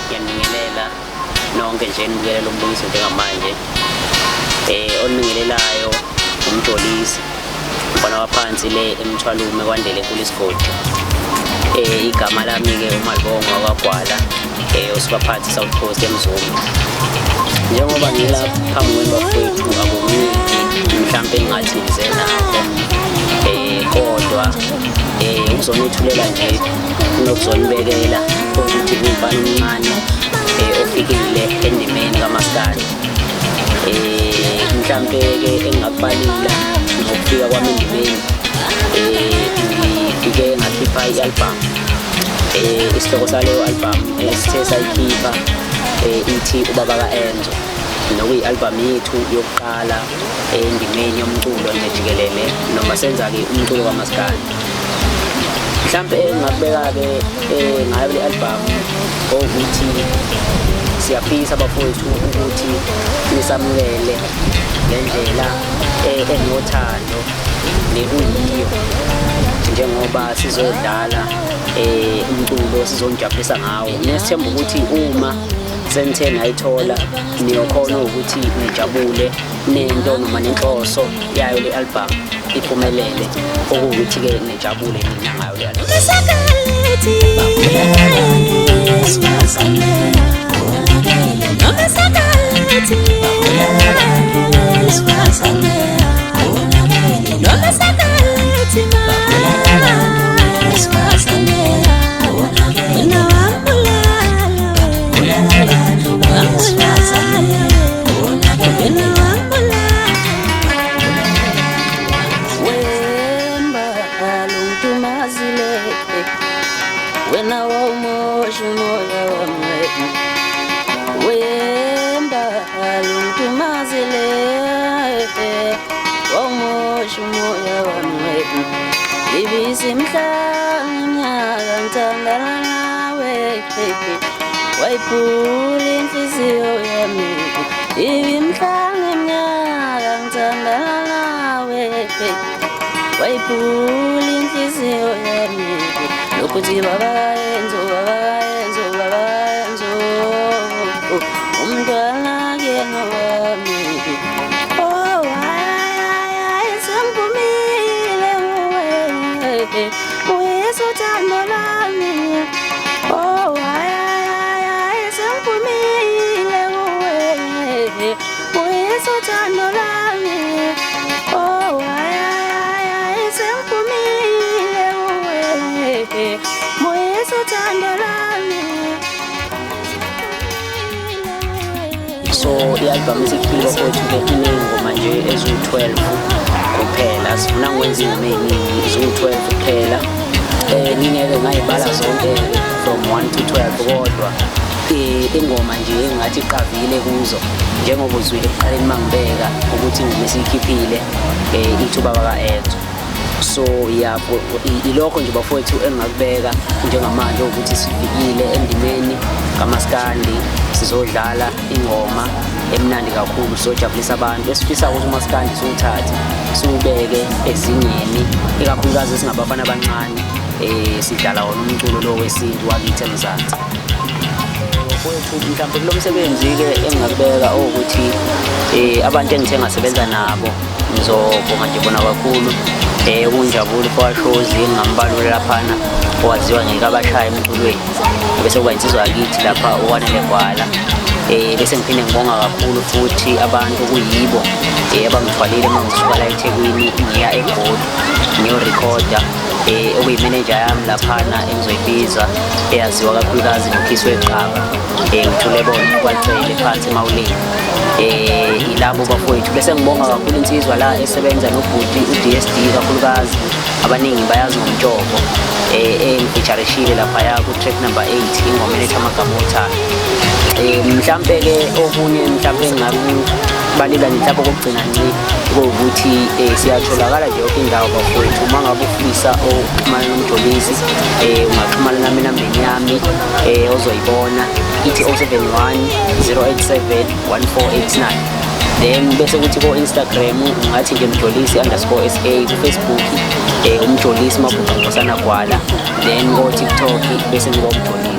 Ngiyanibingelela nonke nje enibukele lo mbukiso njengamanje. Onibingelelayo uMjolisi, umfana waphansi le eMthwalume kwaNdele kulesigodi. Igama lami-ke uMalibongwa wakwaGwala, osuka phansi South Coast eMzumbe. Njengoba ngila phambi kwenu bafowethu, akuningi mhlampe engingathi ngize nakho, kodwa ukuzonethulela nje nokuzonibekela ukuthi kuwumfana omncane ofikile endimeni kamaskandi. Mhlampe-ke engingakubalula ngokufika kwami endimeni, ngifike ngakhipha i-album. Isihloko saleyo album esithe sayikhipha ithi Ubaba Ka-Enzo, nokuyi-album yethu yokuqala endimeni yomculo nje jikelele, noma senza-ke umculo kamaskandi. Mhlampe engingakubeka-ke ngayo le album ukuthi siyafisa bafowethu ukuthi nisamukele ngendlela enothando nekuyiyo, njengoba sizodlala umculo sizonijabulisa ngawo. Nesithemba ukuthi uma senithe nayithola niyokhona ukuthi nijabule nento noma nenhloso yayo le album iphumelele, okuwukuthi-ke nijabule nina ngayo le album. Wemba aluntumazile, wena wawumosha umoya wami. Wemba aluntumazile, wawumosha umoya wami. Ibisimhlanu iminyaka ngithandana nawe, wayiphula inhliziyo yami. Ibimhlanu iminyaka ngithandana nawe, wayiphula inhliziyo yami. Lokuthi baba kayenzo, baba kayenzo, baba kayenzo, umntwana kuyena wami. Oh, hayi, hayi, sengiphumile kuwe, buyisa uthando lwami. Oh, hayi, hayi, hayi, sengiphumile kuwe, buyisa uthando lwami. Oh, hayi, hayi, hayi, sengiphumile kuwe, buyisa uthando lwami. So i-album esikhipile bafowethu-ke iney'ngoma nje eziwu-12 kuphela. Sifuna ngikwenza iy'ngoma ey'ningi, ziwu-12 kuphela. Ngingeke ngayibala zonke from 1 to 12, kodwa ingoma nje engathi iqavile kuzo, njengoba uzwile ekuqaleni mangibeka ukuthi ingoma esiyikhiphile ithi Ubaba Ka-Enzo. So ya, ilokho nje bafowethu engingakubeka njengamanje, ukuthi sifikile endimeni kamaskandi, sizodlala ingoma emnandi kakhulu, sizojabulisa abantu. Esifisa ukuthi umaskandi siwuthathe siwubeke ezingeni, ikakhulukazi singabafana abancane, sidlala wona umculo lo wesintu wakithi eMzansi. Bafowethu, mhlawumbe kulo msebenzi-ke engingakubeka owukuthi abantu engithe ngasebenza nabo ngizobonga nje bona kakhulu. UNjabulo Fowashozi engingambalula laphana, owaziwa ngekabashaya emculweni, bese kuba insizwa yakithi lapha uWanele Gwala. Bese ngiphinde ngibonga kakhulu futhi abantu kuyibo abangithwalile uma ngisuka la eThekwini ngiya eGoli ngiyorekhoda, okuyimeneja yami laphana engizoyibiza, eyaziwa kakhulukazi ngoKhiswe Qaba, ngithule bona kwacele phansi eMawuleni. Ilabo bafowethu. Bese ngibonga kakhulu insizwa la esebenza nobhuti u-DSD, kakhulukazi abaningi bayazi ngomtshoko, engifeatureshile laphaya ku-track number 8, ingoma eletha amagama othando. Mhlampe-ke okunye mhlampe engingakubalula nje mhlampe okokugcina nci kuwukuthi siyatholakala nje yonke indawo bafowethu. Uma ngabe ufisa ukuxhumana noMjolisi, ungaxhumana nami enambeni yami ozoyibona, ithi 071 087 1489. Then bese kuthi ko-Instagram ungathi nje Mjolisi_SA, ku-Facebook uMjolisi Mabhuqa Nkosana Gwala, then ko-TikTok bese kuba uMjolisi.